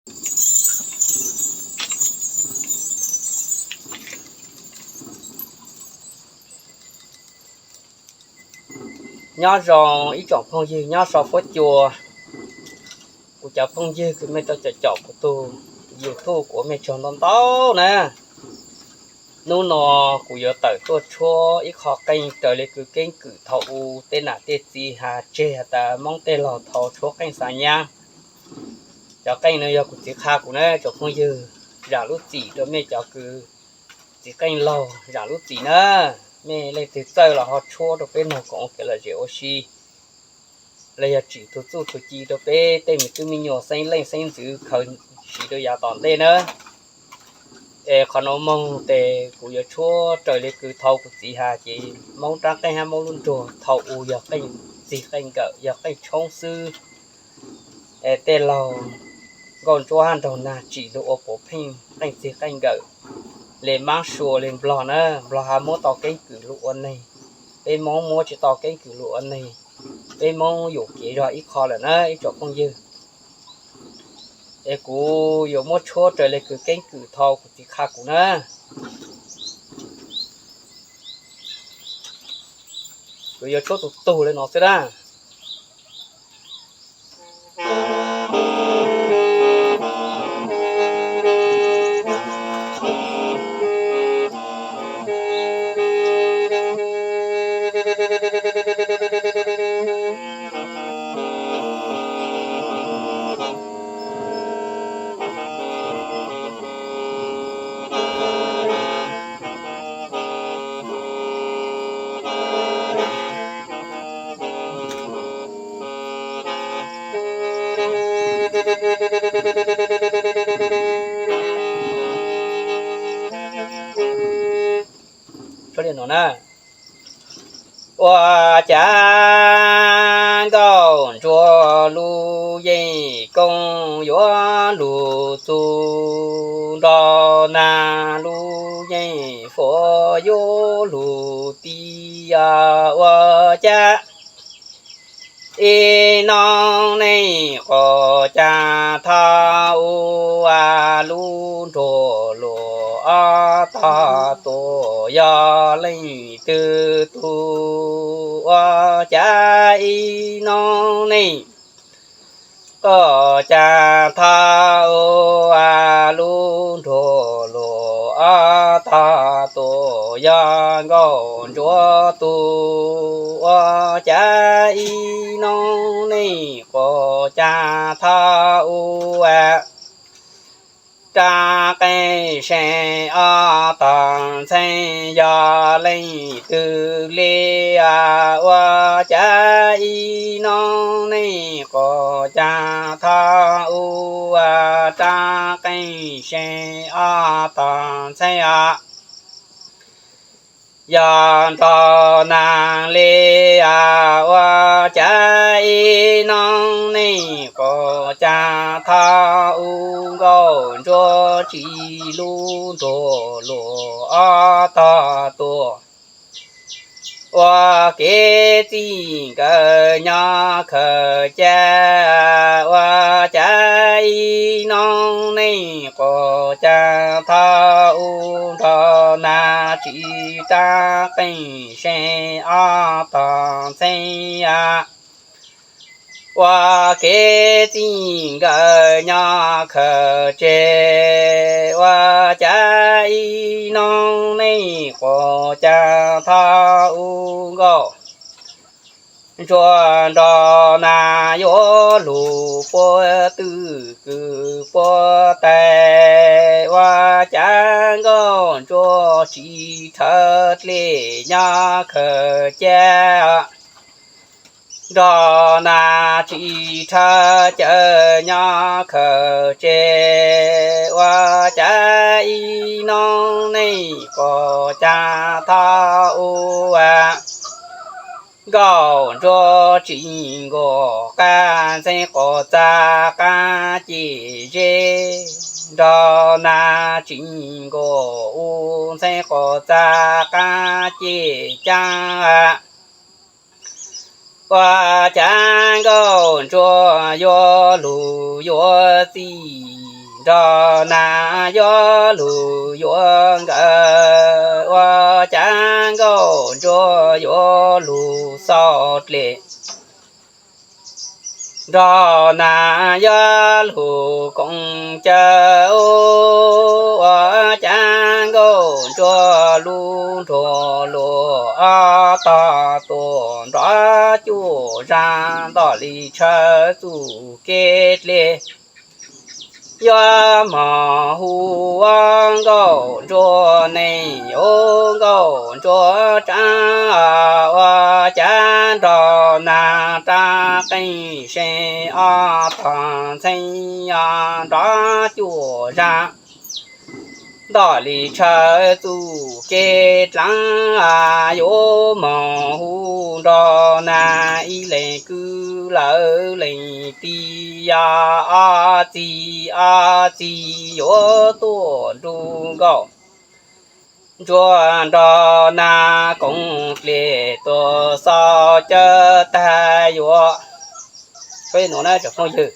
Nyob zoo ib tsoom phooj ywg nyob sau fuab cua, kuv cov phooj ywg kws mej rau caum caum kuv tug YouTube kuv ua mej tsaug ntau ntau na. Hnub no kuv yuav tawm tuaj tshuab ib qho qeej raws le kws keeb kwm thaum u tej nam tej txiv has tseg has tas Moob tej laug thaus tshuab qeej xa nyab. Cov qeej no yog kuv txiv qha kuv na tsoom phooj ywg, zam lub txim rau mej cov kws txiv qeej laug zam lub txim na. Mej leej twg txawj los ho tshuab rau peb mloog koom ua kev lom zem ua si, los yog tsim tus txuj tus ci rau peb tej me tub me nyuam xeeb leej xeeb ntxwv khaws siv rau yav tom ntej na. Es qhov no moog tes kuv yuav tshuab raws le kws thaus kuv txiv has ces Moob raab qeej hab Moob lub nruag thaus u yog qeej txig qeej nkawm yog qeej tshoob xwb. Es tej laug nkauj ntsuab hab nraug nag tsim lug ua puav pheej qeej txig qeej nkawm le Maab Sua le Nplog na. Nplog has muab tau keeb kwm lug ua neeg, peb Moob muab tsi tau keeb kwm lug ua neeg. Peb Moob yuam kev zog ib qho lawm na ib tsoom phooj ywg. Es kuv yuav muab tshuab raws le kws keeb kwm thaus kuv txiv qha kuv na. Kuv yuav tshuab tus tug le no xwb na. Ua cas nkauj ntsuab lub yeej koob yuav lug txug nrog nag lub yeej fuab yuav lug tiv ua cas ib noob neej qhov cas thaj ua lub nruag luag ob tog tuam yog leej twg tug ua cas ib noob neej qhov cas thaj ua lub nruag luag ob tog tuam yog nkauj ntsuab tug ua cas ib noob neej qhov cas thaj ua rab qeej seeb ob tog ntxheeb yog leej twg le ua cas ib noob neej qhov cas thaj ua rab qeej seeb ob tog ntxheeb os yog nrog nag le ua cas ib noob neej qhov cas thaj ua nkauj ntsuab tsim lub nruag luag ob tog tuam ua kev txij nkawm nyob khaws cia ua cas ib noob neej qhov cas thaj ua nrog nag tsim rab qeej seeb ob tog ntxheeb ua kev txij nkawm nyob khaws tseg ua cas ib noob neej qhov cas thaj ua nkauj ntsuab nrog nag yuav lug puab twj kwv puab tais ua cas nkauj ntsuab tsis rhawv dlej nyob khaws cia nrog nag tsis rhawv cawv nyob khaws tseg ua cas ib noob neej qhov cas thaj ua nkauj ntsuab tsis nkaus qab ntxeeb qhov txaj qab ceg zeb nrog nag tsis nkaus u ntxheeb qhov txaj qab ceg caab ua cas nkauj ntsuab yuav lug yuav txij nrog nas yuav lug yuav nkawm, ua cas nkauj ntsuag yuav lug xauj dlej. Nrog nas yuav lug koom caw, ua cas nkauj ntsuag lub nruas luas tog tuaj nrov cuaj zag, ntog li tshaw txuj kev dlej. Yuav moog hu ua nkauj ntsuag neeg, ua nkauj ntsuag tsaab, ua cas nrog nas rab qeej se ob tog ntxheeb, nrov cuaj zag, ntog li tshaw txuj kev dlaab. Yuav moog hu nrog nas ib leeg kwv lawm leej tij, yog ob txiv ob txiv yuav tuaj nrug nkauj ntsuag nrog nas koom dlej tuaj xauj caw tag yuav. Peb nuav na tsoom phooj ywg.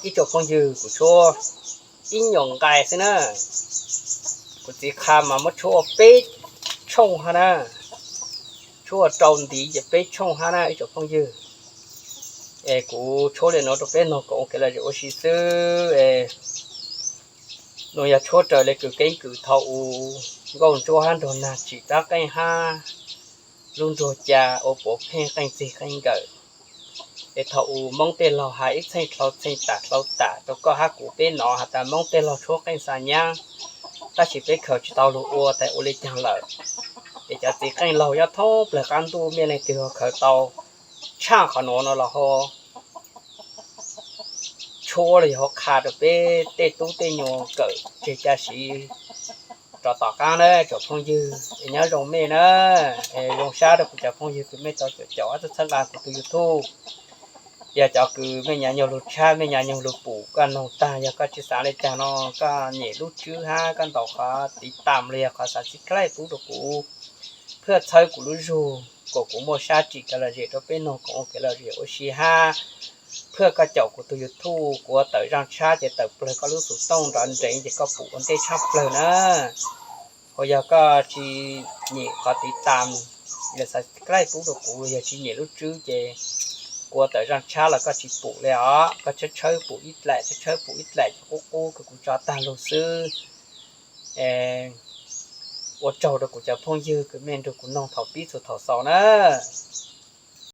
Ib tsoom phooj ywg, kuv tshuab ib nyuag nqai xwb na. Kuv txiv qha mas muab tshuab ua peb tshooj hab na, tshuab ua rau ntiv ces peb tshooj hab na ib tsoom phooj ywg. Es kuv tshuab li no rau peb noog koom ua kev lom zem ua si xwb. Nws yog tshuab raws li kws keeb kwm thaum u nkauj ntsuab hab nraug nag tsim rab qeej hab lub nruag ca ua puav pheej qeej txig qeej nkawm. Es thaum u Moob tej laug has ib txheej dlhau txheej tam dlhau tam rau koj hab kuv peb nov has tas Moob tej laug tshuab qeej xa nyab, tab sis peb khaws tsis tau lug ua tas ua li caag lawm. Es cov txiv qeej laug nyob thoob plawg qab ntuj mej leej twg ho khaws tau tshaj qhov nuav no los ho tshuab los yog ho qha rau peb tej tub tej nyuas kawm tseg ca siv rov tom qaab na tsoom phooj ywg. Es nyob zoo mej na, es zoo sab rau kuv cov phooj ywg kws mej tau caum caum hab txhawb nqa kuv tus YouTube. Yog cov kws mej nyav nyoog lug tshab mej nyav nyoog lug pum, koj noog tag yog koj tsis xaav li caag no, koj nyem lub tswb hab koj ntaus qhov tiv tam los yog qhov subscribe pub rau kuv, phwaj txhawb kuv lub zug kom kuv muaj sab tsim kev lom zem rau peb noog koom ua kev lom zem ua si hab phwaj koj caum kuv tug YouTube, kuv ua tawm zaaj tshab ces tawm plawg koj lub xuv tooj nrov nreev ces koj pum ua ntej tshab plawg na. Ho yog koj tsis nyem qhov tiv tam, subscribe pub rau kuv, yog tsis nyem lub tswb ces kuv ua tawm zaaj tshab los koj tsis pum li os. Koj tshawb tshawb pum ib dlaim, tshawb tshawb pum ib dlaim ces qub qub kws kuv tso tag lug xwb. Ua tsaug rau kuv cov phooj ywg kws mej nrug kuv noog thaum pib txug thaum xaus na.